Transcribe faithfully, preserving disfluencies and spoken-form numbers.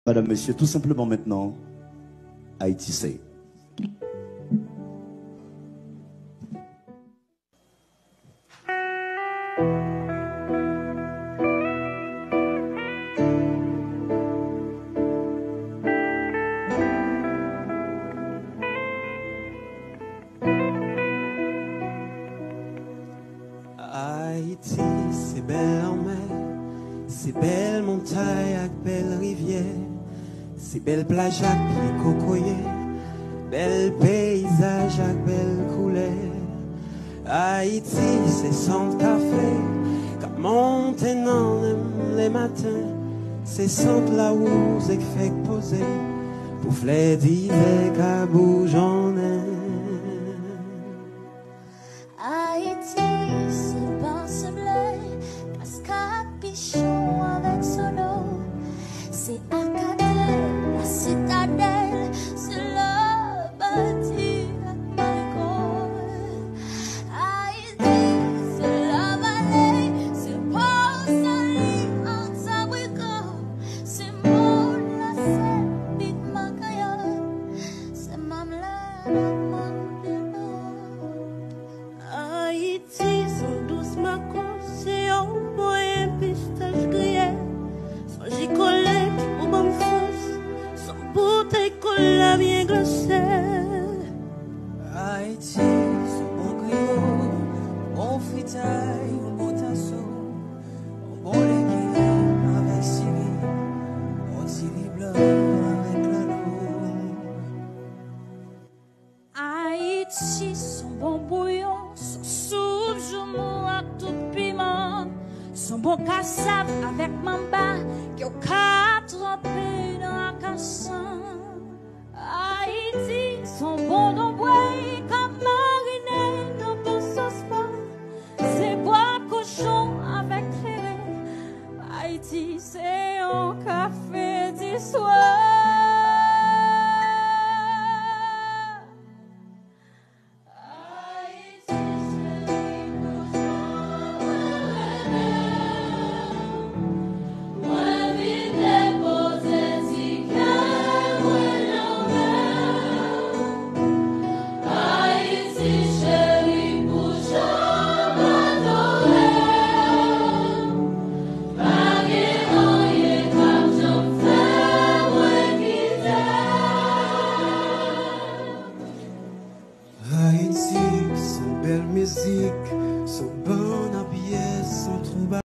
Madame, Monsieur, tout simplement maintenant, Haïti c'est. Ayiti, se bèl lanmè, se bèl montay ak bèl rivyè, se bèl plaj ak pye kokoye, bèl peyizaj ak bèl koulè. Ayiti, se sant kafe k ap monte nan lè maten, se sant lawouze k fèk poze pou flè divè ka boujonnen. Ayiti, se Bò Sanble, Kaskad, Pichon avèk Sodo, se Akadè, Lasitadèl, se Labadi ak Marigot. Ayiti, se Lavale, se Pòsali ak Zabrika, se Mòn Lasèp, Pit Makayòl, se Mamlèt ak Mòn Pye Nwa. Ayiti, se yon dous makon, se yon mwayen pistach griye, se yon jikole ki pou ban m fòs, se yon boutèy kola byen glase. Ayiti, se yon bon griyo, bon fritay, yon bon taso, yon bon legim avèk siri, yon ti vi blan avèk lalo. Ayiti, s on bon bouyon, s on soup joumou ak tout piman, s on bon kasav avèk manba ke w ka tranpe nan akasan. Ayiti, s on bon donbwèy k ap marinen nan bon sòs pwa, se bwa kochon avèk kleren. Ayiti, se yon kafe di swa.